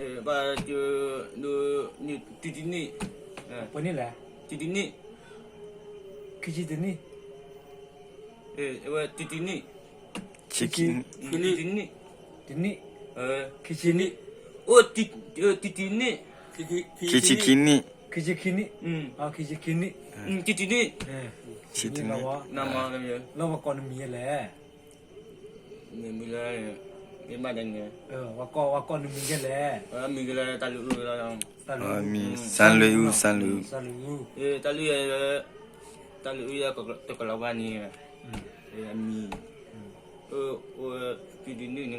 ဘၣ်, တုၤတနံၣ်, ပှဲၤနံၣ်လဲၣ်, တုၤတနံၣ်, ခံဆံတနံၣ်, ဝဲတုၤတနံၣ်, ခံဆံ, တနံၣ်, ခံဆံနံၣ်, အိၣ်, တုၤတနံၣ်, ခံဆံခံနံၣ်, ခံဆံခံနံၣ်, ခံဆံခံနံၣ်, တုၤတနံၣ်, လၢပှၤကိးနမံၤယဲလဲၣ်. မ့ၢ်မံၤလၢ, မ့ၢ်ဘၣ်ဒ်န့ၣ်, ပှၤကိးနမံၤယဲလဲၣ်. မံၤကလၢတၢ်လုၢ်အူလီၤ, မံၤ, စၢ်လုၢ်အူ, စၢ်လုၢ်အူ, တၢ်လုၢ်ယဲ, တၢ်လုၢ်အူယဲတကလီၤဘၣ်န့ၣ်, အမံၤ, အိၣ်, တုၤတနံၣ်န့ၣ်,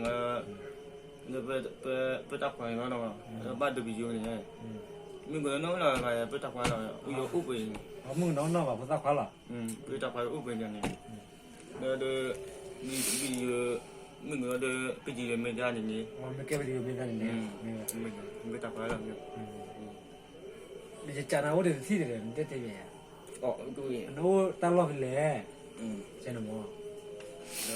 ပတၢ်ခွါန့ၣ်လီၤ, ဘၣ်ဒိပယိၤန့ၣ်, မ့ၢ်ကနီၢ်နီၢ်လီၤ, ပတၢ်ခွါလီၤ, အိၣ်ယအိၣ်ပှဲၤန့ၣ်, မ့ၢ်ကနီၢ်နီၢ်ဘၣ်ဖိသၣ်ခွါလီၤ, ပတၢ်ခွါအိၣ်ပှဲၤန့ၣ်, ဒီး, မ့ၢ်ကဒီး, ပတံၤယိၤမ့ၢ်ဒၣ်န့ၣ်န့ၣ်, မ့ၢ်ကဲပတံၤယိၤမ့ၢ်ဒၣ်န့ၣ်န့ၣ်, မ့ၢ်တၢ်ခွါလီၤ, ယကနၣ်အိၣ်ဒီးတထံၣ်ဒီး နတဲတဲယဲ, နအိၣ်တၢ်လီၢ်ဖဲလဲၣ်, ကဲနမ့ၢ်, န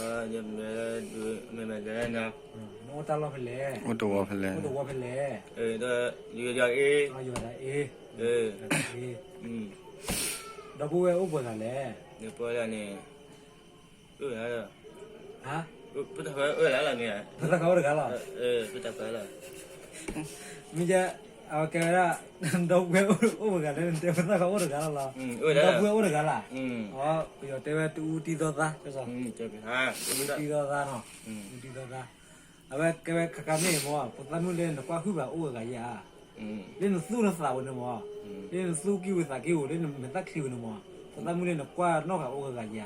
အိၣ်တၢ်လီၢ်ဖဲလဲၣ်, အိၣ်တဝီဖဲလဲၣ်, အိၣ်တဝီဖဲလဲၣ်, ယွၤဒၣ်အ့, ယွၤဒၣ်အ့, ဒီပုၢ်ဝဲၢ်အိၣ်ပှဲၤဂၤလဲၣ်, န့ၣ်, ပတၢ်ခွါအိၣ်တဂၤလီၤ, မ့ၢ်, အဝဲကဲဝဲဒၣ်, ဒီပုၢ်ဝဲၢ်အိၣ်ပှဲၤဂၤလဲၣ်, နတဲပတၢ်ခွါအိၣ်တဂၤလီၤ, ဒီပုၢ်ဝဲၢ်အိၣ်တဂၤလီၤ, ပယီၤတဲဝဲတအူတံၢ်သီသါ, တအူတံၢ်သီသါနီၤ, တအူတံၢ်သီသါ, အဝဲကဲဝဲခါခါန့ၣ်မ့ၢ် ဖိသၣ်မုၣ်လၢနကွၢ်ဟုၣ်ဘၣ်အိၣ်ဂၤယၤ, လၢနသူၣ်နသးဝဲန့ၣ်မ့ၢ်, လၢနသူၣ်ကံၢ်ဝံၤသးကံၢ်ဝံၤ လၢနမဲာ်သၣ်ချံဝဲန့ၣ်မ့ၢ်, ဖိသၣ်မုၣ်လၢနကွၢ်နီၢ်ဂၤအိၣ်ဂၤယၤ,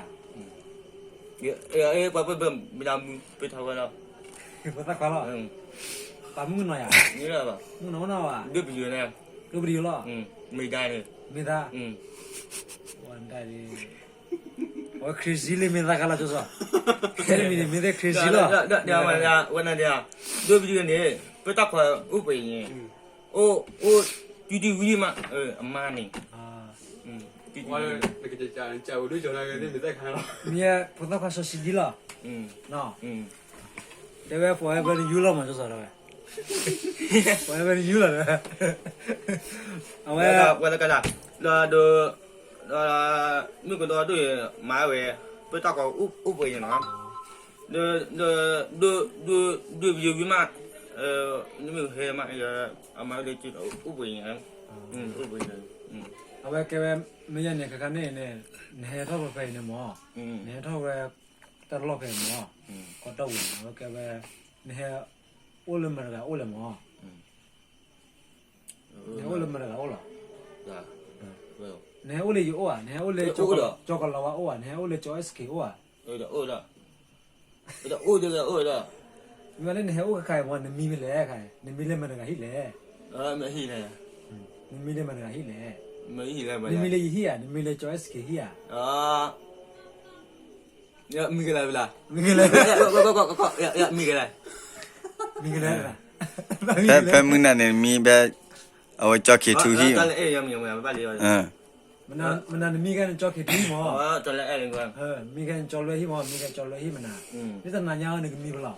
ပှၤပမ့ၢ်ဒၣ်မူပထီဝဲလီၤ, ဖိသၣ်ခွါလီၤ, ပှၤမုၣ်ကနီၤယၤ, မုၣ်ကနီၤနီၤဘၣ်, ဒိၣ်ပယိၤန့ၣ်, ဒိၣ်ပယိၤလီၤ, မ့ၢ်ဒၣ်န့ၣ်, မ့ၢ်ဒၣ်, ဝဲ crazy လၢမ့ၢ်သၣ်ခါလီၤကၠိစီၤ, မ့ၢ်န့ၣ်မ့ၢ်သ့ crazy လီၤ, ဝဲန့ၣ်, ဒိၣ်ပယိၤန့ၣ် ပတၢ်ခွါအိၣ်ပှဲၤန့ၣ်, အိၣ်, အိၣ်, တုၤတုၤဝံၤမး, အမါန့ၣ်, မ့ၢ်ဖိသၣ်ခွါစီၤစံဒံလီၤ, တဲဝဲ forever နယူလီၤမး ကၠိစီၤဝဲ, forever နယူလီၤ, အဝဲ, ဝဲလၢကလး, ဒီး, မုၣ်ကနီၤဒိၣ်အံၤ မၤဝဲ, ပတၢ်ခွါအိၣ်ပှဲၤန့ၣ်နီၤ, ဒီး, ဒိၣ်ပယိၤဝံၤမး, နမ့ၢ်ဟဲမး, အမါလၢကအိၣ်ပှဲၤန့ၣ်, အိၣ်ပှဲၤန့ၣ်, အဝဲကဲဝဲ, မ့ၢ်ယဲန့ၣ် ခါခါန့ၣ်န့ၣ်, နဟဲထီၣ်ဖဲအံၤန့ၣ်မး, နဟဲထီၣ်ဝဲ, တၢ်လီၢ်ဖဲအံၤမး, ကီၢ်တီၢ်ဝံၤန့ၣ် အဝဲကဲဝဲ, နဟဲ, အိၣ်လၢမတၤတဂၤအိၣ်လဲၣ်မး, နဟဲအိၣ်လၢမတၤတဂၤအိၣ်လီၤ, နဟဲအိၣ်လၢယအိၣ်ဧါ, နဟဲအိၣ်လၢ, ကၠီကလၤဝါအိၣ်ဧါ, နဟဲအိၣ်လၢကၠီ SK အိၣ်ဧါ, မ့ၢ်လၢနဟဲအိၣ်ခါအံၤမး နမံဖဲလဲၣ်ခါ, နမံလၢမတၤတဂၤဟံၣ်လဲၣ်, နမံလၢမတၤတဂၤဟံၣ်လဲၣ်, နမံလၢယဟံၣ်ဧါ, နမံလၢကၠီ SK ဟံၣ်ဧါ, မံကလဲၣ်, မံကလဲၣ်, မံကလဲၣ်, ဖဲမုၢ်နၤန့ၣ် နမံဖဲ, အဝဲကၠီ K two ဟံၣ်, မနၤနမံခဲန့ၣ်ကၠီ K two ဟံၣ်မး, မံခဲန့ၣ်ကၠီလွဲဟံၣ်မး, မံခဲကၠီလွဲဟံၣ်မနၤ, မ့ၢ်တနၤညါအံၤနကမံဖဲလဲၣ်,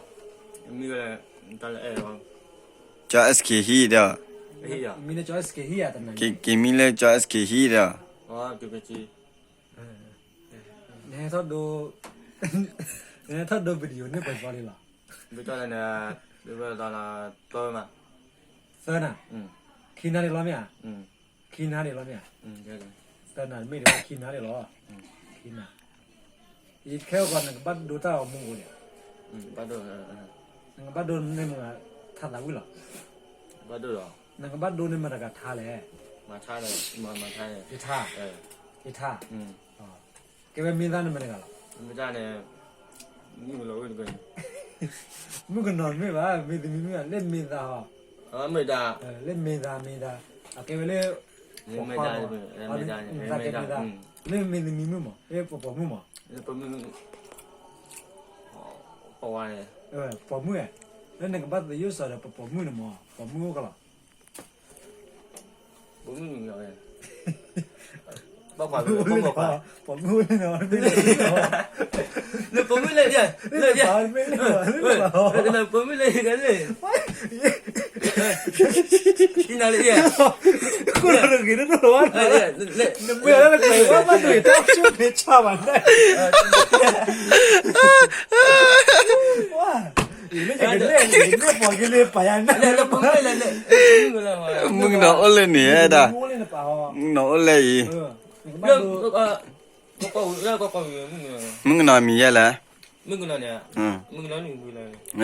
ကၠီ SK ဟံၣ်ဒီး, မံလၢကၠီ SK ဟံၣ်ဧါ, ကမံလၢကၠီ SK ဟံၣ်ဒီး, နဟဲထီၣ်ဒိ, နဟဲထီၣ်ဒိ video န့ၣ်ပှဲၤသီလံလီၤ, သၢနၤ, ခံနၤဒံးလီၤမ့ၢ်ဧါ, ခံနၤဒံးလီၤမ့ၢ်ဧါ, သၢနၤမ့ၢ်ဒံးဘၣ် ခံနၤဒံးလီၤ, ခံနၤ, ယခဲအံၤနကဘၣ်ဒိတၢ်အီၤမူအဃိန့ၣ်, နကဘၣ်ဒိန့ၢ်မတၤထါသးဝံၣ်လီၤ, နကဘၣ်ဒိန့ၢ်မတၤတဂၤထါလဲၣ်, ယထါ, ယထါ, ကဲဝဲမ့ၢ်သၣ်န့ၣ်မတၤတဂၤလီၤ, မုၣ်ကနီၤမ့ၢ်ဘၣ် မ့ၢ်သမံမ့ၢ်ဘၣ် လၢမ့ၢ်သၣ်ဟီ, လၢမ့ၢ်သၣ်, မ့ၢ်သၣ်, အကဲဝဲလၢ, မ့ၢ်သၣ်, လၢမ့ၢ်သမံမုၣ်မး လၢပှၤပိာ်မုၣ်မး, ပိာ်မုၣ်, လၢနကဘၣ်သးယိၣ်စီၤဒီးပပိာ်မုၣ်န့ၣ်မး ပိာ်မုၣ်အိၣ်ကလီၤ ပိာ်မုၣ်မံၤလီၤဝဲ, ဘၣ်ကွၢ်ဝဲ ပိာ်မုၣ်လဲၣ်, ပိာ်မုၣ်လဲၣ်, ပိာ်မုၣ်လဲၣ်, နလဲၣ်, နမ့ၢ်လဲၣ်, နမ့ၢ်လဲၣ်, မုၣ်ကနီၤအိၣ်လၢန့ၣ်ဒၣ်, မုၣ်ကနီၤအိၣ်လၢအံၤ, မုၣ်ကနီၤအမံၤယဲလဲၣ်,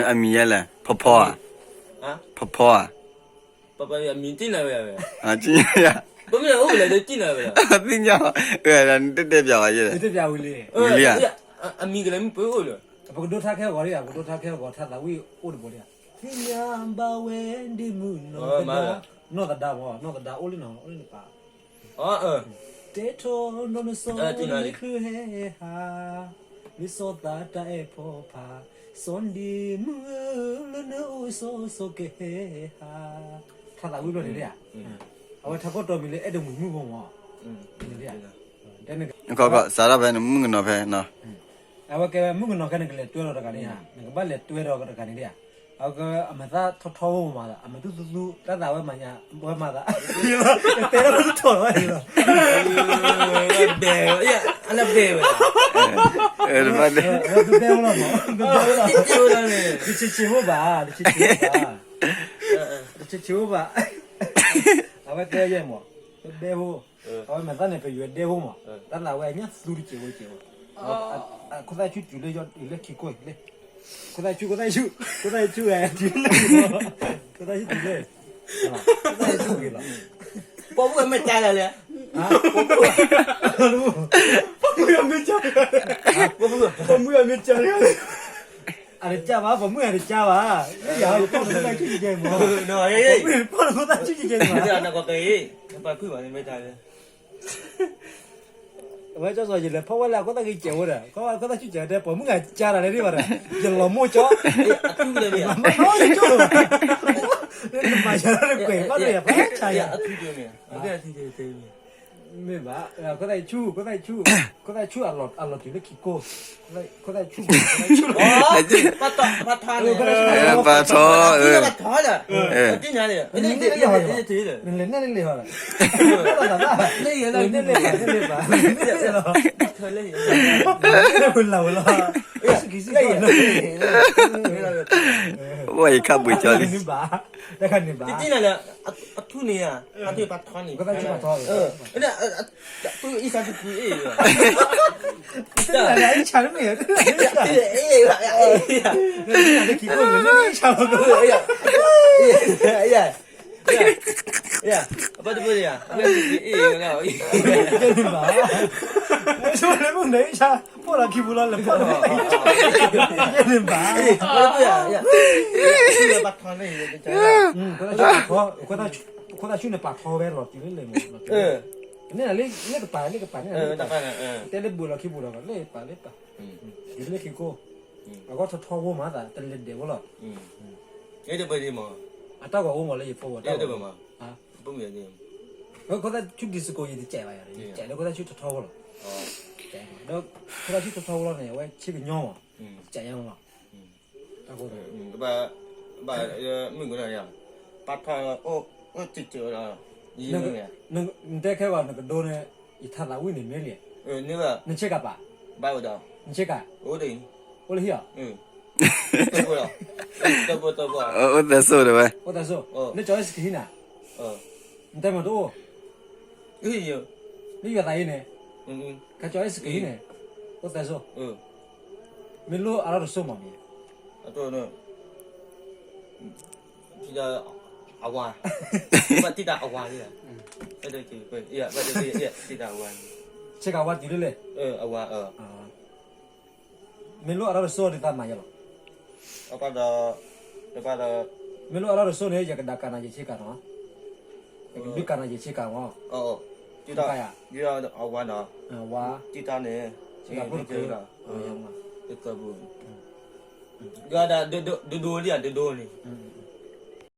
အမံၤယဲလဲၣ်, ဖီဖီဧါ, ဖီဖီဧါ, သ့ၣ်ညါ, တတဲပျးဝဲယဲလဲၣ်, ဝံၤလံဧါ, ပကဒိထါခဲအဂီၤ, ပကဒိထါခဲအဂီၤ ထါသးဝံၣ်အိၣ်တဘိလံဧါ, သ့ၣ်ညါဘၣ်ဝဲဒ်မုၣ်နီၤ, နီၢ်သဒါမ့ၢ်, နီၢ်သဒါအိၣ်လၢနီၤ, အိၣ်လၢနပၢ် တဲထီၣ်နီၢ်နစီၤလၢချုးဟဲဟး, လၢစီၤသးတၢ်အဲၣ်ဖီဖး, စီၤဒ့မုၣ်ဧၢ လၢနအိၣ်စီၤစီၤကဟဲဟး, ထါသးဝံၣ်ဘျီန့ၣ်ဒၣ်ဧါ, အဝဲထါကီၢ်တီမံၤလၢအဲၣ်တမှံၤမုၣ်ဖိမ့ၢ်, ခီခီ စးထီၣ်ဖဲန့ၣ် မုၣ်ကနီၤဖဲနီၤ, အဝဲကဲဝဲမုၣ်ကနီၤခဲန့ၣ် ကလဲၤတွဲဒီးတဂၤန့ၣ်ဧါ, နကဘၣ်လဲၤတွဲဒီးတဂၤန့ၣ်ဒၣ်ဧါ, အဝဲကဲအမဲာ်သၣ်ထီထီဖိမး, အမဲာ်သူသူသူ တၢ်သးဝဲမၤညါ, ဝဲမၤသး, တဲလၢပတထီၣ်လီၤလီၤ, ဘဲဝဲ, အလၢဘဲဝဲ, ဘဲဝဲလီၤမး, တဆံးဆံးဖိဘၣ်, တဆံးဆံးဖိဘၣ်, တဆံးဆံးဖိဘၣ်, အဝဲတဲယဲမး, ဘဲဖိ, အဝဲမဲာ်သၣ်န့ၣ် ပယွဲဒဲဖိမး, တၢ်သးဝဲအညၣ်သူတစဲးဖိတစဲးဖိ, အခိၣ်သၣ်ဆူၣ်တုၤလၢ, ခိၣ်သၣ်ဆူၣ်, ခိၣ်သၣ်ဆူၣ်, ခိၣ်သၣ်ဆူၣ်တုၤလၢ, ခိၣ်သၣ်ဆူၣ်တုၤလၢ, ခိၣ်သၣ်ဆူၣ်က့ၤလီၤ, ပိာ်မုၣ်အမဲာ်ကၢလီၤလဲၣ်, ပိာ်မုၣ်အမဲာ်ကၢ, ပိာ်မုၣ်အမဲာ်ကၢလီၤ, အတကၢဘၣ်, ပိာ်မုၣ်အတကၢဘၣ်, လၢယၤယပိာ်မုၣ်သၣ်ဆူၣ်ကဲမး, ပိာ်မုၣ်ပိာ်မုၣ်သၣ်ဆူၣ်ကဲမး, ပာ်ဖုၣ်ဘၣ်န့ၣ်မ့ၢ်တၢ်လၢ အဝဲကၠီစီၤယလဲၤဖီၣ်ဝဲလၢအခိၣ်သၣ်ဂ့ၤစဲးဝဲဒီး, ခိၣ်သၣ်ဆူၣ်စဲးဝဲတဲ ပိာ်မုၣ်ဂၤကၢတၢ်လဲၣ်ဒ်ဘၣ်ဒီး, ယလီၤမိၢ်ကၠီ, မၤယၤလၢတကွဲးဘၣ်ဒီးယၤဖးဆါယၤ, မ့ၢ်ဘၣ်, ခိၣ်သၣ်ဆူၣ်, ခိၣ်သၣ်ဆူၣ်, ခိၣ်သၣ်ဆူၣ်အလီၤတုၤလၢခံကိ, ခိၣ်သၣ်ဆူၣ်, ပာ်ထီ, ပာ်ထီ, နလဲၤနဲၣ်လံဟီ, နလဲၤနဲၣ်လံဟီ, လၢယလဲၤ, လၢယလဲၤ, လၢယလဲၤ, လၢယလဲၤ, ဝဲယခါပှ့ၤကၠီလံ, တခါန့ၣ်ဘၣ်, အထူၣ်န့ၣ်, အထူၣ်ပာ်ထီန့ၣ်, အံၤဆါတကွံအ့ၣ်, ဆါတမ့ၢ်, အ့ၣ်, အဘၣ်တဘၣ်န့ၣ်, ဘၣ်, မ့ၢ်ဆိလၢမုၢ်နၤအံၤဆါ, ဖီၣ်လီၤခံပူၤလီၤ လဲၤဖီၣ်လီၤ, န့ၣ်ဘၣ်, ခိၣ်သၣ်ဆူၣ်န့ၣ်ပာ်ထီဝဲလီၤတံၢ်လၢလဲၣ်မး, န့ၣ်လၢကပာ်လၢကပာ်န့ၣ်, တဲလၢဘှံးလီၤခံပူၤဒီး လၢပာ်လၢပာ်, တုၤလၢခံကိ, အဂီၢ်ထီထီဖိမးသး တလဲၤဒဲးဝဲလီၤ, အတၢ်ဂီၤအိၣ်မးလၢယဖိဝဲတၢ်ဂီၤ, ခိၣ်သၣ်ဆူၣ် disco ယတစဲးဘၣ်ယၤ, ယစဲးလၢခိၣ်သၣ်ဆူၣ်ထီထီဖိလီၤ, ဒီးခိၣ်သၣ်ဆူၣ်ထီထီဖိလီၤန့ၣ် အဝဲဆ့ကညီမး, စဲးယၤလီၤ, တၢ်ဂီၤ ဘၣ်, ဘၣ်, မုၣ်ကနီၤ, ပာ်ထီ, အိၣ်စံးစ့းဝဲဒီး, နတဲခဲဂီၤ နကဒိန့ၣ်, ယထါသးဝံၣ်န့ၣ်မ့ၢ်လံ, နဆ့ကၤပာ်, ဘၣ်ဝဲဒီး, နဆ့ကၤ, အိၣ်လၢဟံၣ်အီၤ, အိၣ်သဲစိၣ်တဲဝဲ, အိၣ်သဲစိၣ်, လၢကၠီအ့ၣ်စကဟံၣ်န့ၣ်, နတဲမ့ၢ်တအိၣ်, လၢယွၤသးအံၤန့ၣ်, ကၠီအ့ၣ်စကဟံၣ်န့ၣ်, အိၣ်သဲစိၣ်, မ့ၢ်လိၣ်အလီၢ်တစိၢ်မးမ့ၢ်, အဝၤ, ဘၣ်တံၢ်တၢ်အဝၤလံ, ဆ့ကၤဝါတုၤလၢလဲၣ်, အဝၤ, မ့ၢ်လိၣ်အလီၢ်တစိၢ်ဒ်သးမၤယၤလီၤ, ဒီး, မ့ၢ်လိၣ်အလီၢ်တစိၢ်န့ၣ် ယကဒၣ်ကးနၤယဆ့ကၤနီၤ, ယကဒုးကးနၤယဆ့ကၤမး, အဝၤ, ဝၤ, ဆ့ကၤဖိတကၢၢ်, ဒိဒိလံဧါ ဒိဒိန့ၣ်,